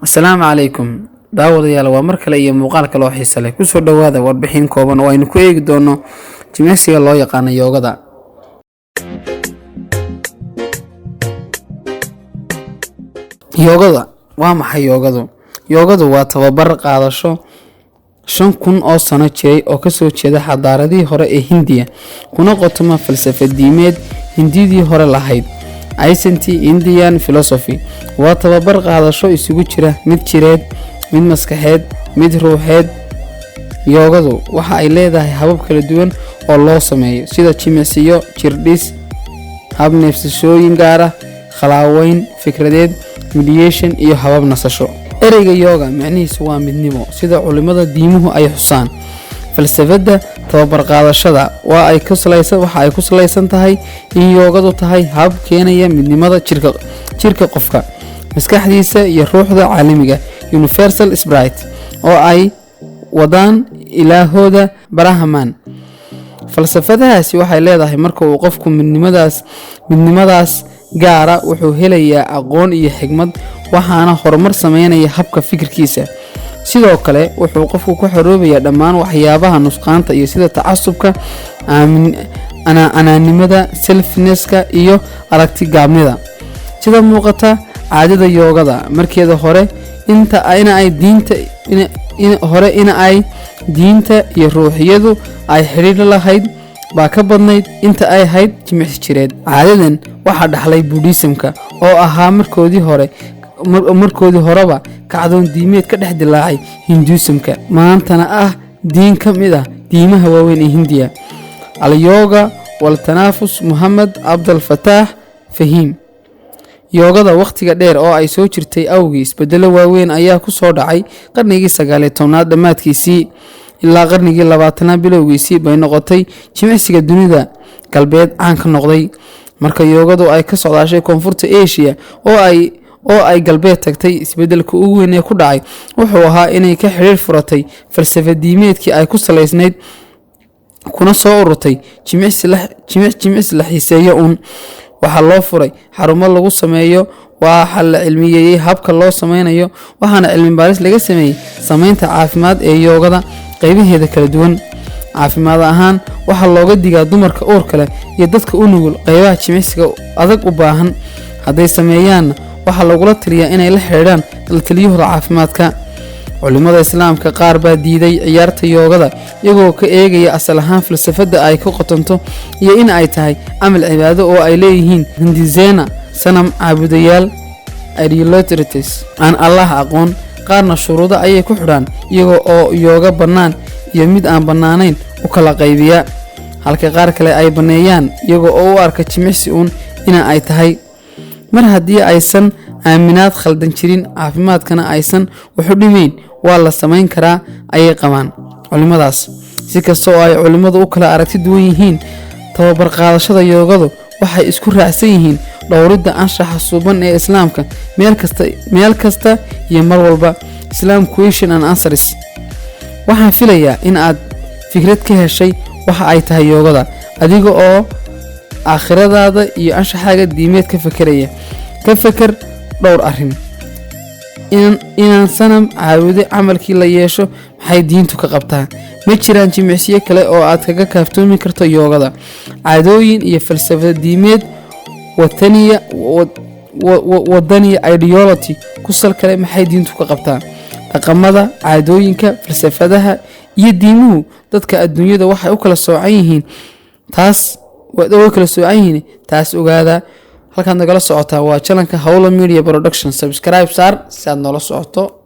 Asalaamu calaykum daawadayaal, waa mar kale iyo muuqaal kale oo xiise leh. Kusoo dhowaada warbixin kooban oo aynu ku eegi doono jimicsiga loo yaqaano yoogada. Yoogada waa maxay? Yoogadu waa tababar qaadasho 5000 oo sano jiray oo kasoo jeeda xadaaradihii hore ee Hindiya, kuna qotoma falsafad diimeed Hindidii hore lahayd, Ancient Indian philosophy. Waa tababar qaadasho isugu jira mid jireed, mid maskaxeed, mid ruuxeed. Yoogadu waxa ay leedahay habab kala duwan oo loo sameeyo, sida jimicsiyo jirdhis, hab neefsashooyin gaar ah, khalaaweyn fikradeed, mediation iyo habab nasasho. Ereyga yoga micnihiisu waa midnimo, sida culimada diimuhu ay xusaan. Falsafadda tababar qaadashada waa ay ku salaysan waxa ay ku salaysan tahay in yoogadu tahay hab keenaya midnimada jirka qofka, maskaxdiisa iyo ruuxda caalamiga, universal spirit, oo ay wadaan ilaahooda Brahman. Falsafadahaasi waxay leedahay marka uu qofku midnimadaas gaara, wuxuu helayaa aqoon iyo xigmad, waxaana horumar sameynaya habka fikirkiisa. Sidoo kale wuxuu qofku ku xoroobayaa dhammaan waxyaabaha nusqaanta iyo sida tacasubka, anaanimada, selfishness-ka iyo aragti gaabnida. Sida muuqata, caadada yoogada markeeda hore inta ina ay diinta hore ina ay diinta iyo ruuxiyadu ay xidhiidh la lahayd baa ka badnayd inta ay ahayd jimicsi jireed. Caadadan waxaa dhaxlay Buddhism-ka oo ahaa markoodii horeba kacdoon diimeed ka dhex dilaacay Hinduism-ka, maantana ah diin ka mid ah diimaha waaweyn ee Hindiya. Alyoga waltanaafus, Mohamed Cabdal Fataax Fahiim. Yoogada wakhtiga dheer oo ay soo jirtay awgii, isbedelo waaweyn ayaa ku soo dhacay. Qarnigii 19aad dhammaadkiisii ilaa qarnigii 20aad bilowgiisii bay noqotay jimicsiga dunida galbeed caan ka noqday. Marka yoogadu ay ka socdaashay koonfurta Asia oo ay galbeed tagtay, isbedelka ugu weyn ee ku dhacay wuxuu ahaa inay ka xidhiir furatay falsafad diimeedkii ay ku salaysnayd, kuna soo ururtay jimicsi la xiiseeyo uun. Waxaa loo furay xarumo lagu sameeyo, waxaa la cilmiyeeyey habka loo sameynayo, waxaana cilmi baaris laga sameeyey sameynta caafimaad ee yoogada qaybaheeda kala duwan. Caafimaad ahaan waxaa looga digaa dumarka uurka leh iyo dadka u nugul qaybaha jimicsiga adag u baahan. Hadday sameeyaanna, waxaa lagula taliyaa inay la xidhiidhaan la-taliyahooda caafimaadka. Culimada Islaamka qaar baa diiday ciyaarta yoogada, iyagoo ka eegaya asal ahaan falsafadda ay ku qotonto iyo in ay tahay camal cibaado oo ay leeyihiin hindizena sanam caabudayaal, idolaters, aan Allah aqoon. Qaarna shuruudo ayay ku xidhaan, iyagoo oo yooga bannaan iyo mid aan bannaanayn u kala qaybiya, halka qaar kale ay banneeyaan iyagoo oo u arka jimicsi uun ina ay tahay, mar haddii aysan aaminaad khaldan jirin, caafimaadkana aysan waxu dhimayn, waa la samayn karaa ayay qabaan culimmadaas. Si kasta oo ay culimmadu u kala aragti duwan yihiin tababar qaadashada yoogadu, waxay isku raacsan yihiin dhowridda anshaxa suuban ee Islaamka meel kasta iyo mar walba. Islam question and answers. Waxaan filayaa in aad fikrad ka heshay waxa ay tahay yoogada, adiga oo aakhiradaada iyo anshaxaaga diimeed ka fekeraya. Ka feker dhowr arrin: inaan sanam caabude camalkii la yeesho, maxay diintu ka qabtaa? Ma jiraan jimicsiyo kale oo aad kaga kaaftoomi karto yoogada? Caadooyin iyo falsafada diimeed wataniya, wadaniya, ideology ku sal kale, maxay diintu ka qabtaa? Dhaqamada, caadooyinka, falsafadaha iyo diimuhu dadka adduunyada waxay u kala soocan yihiin, taas way kala soocan yihiin, taas ogaada. Halkaad nagala socotaa waa channel-ka Howla Media Production. Subscribe saar si aad noola socoto.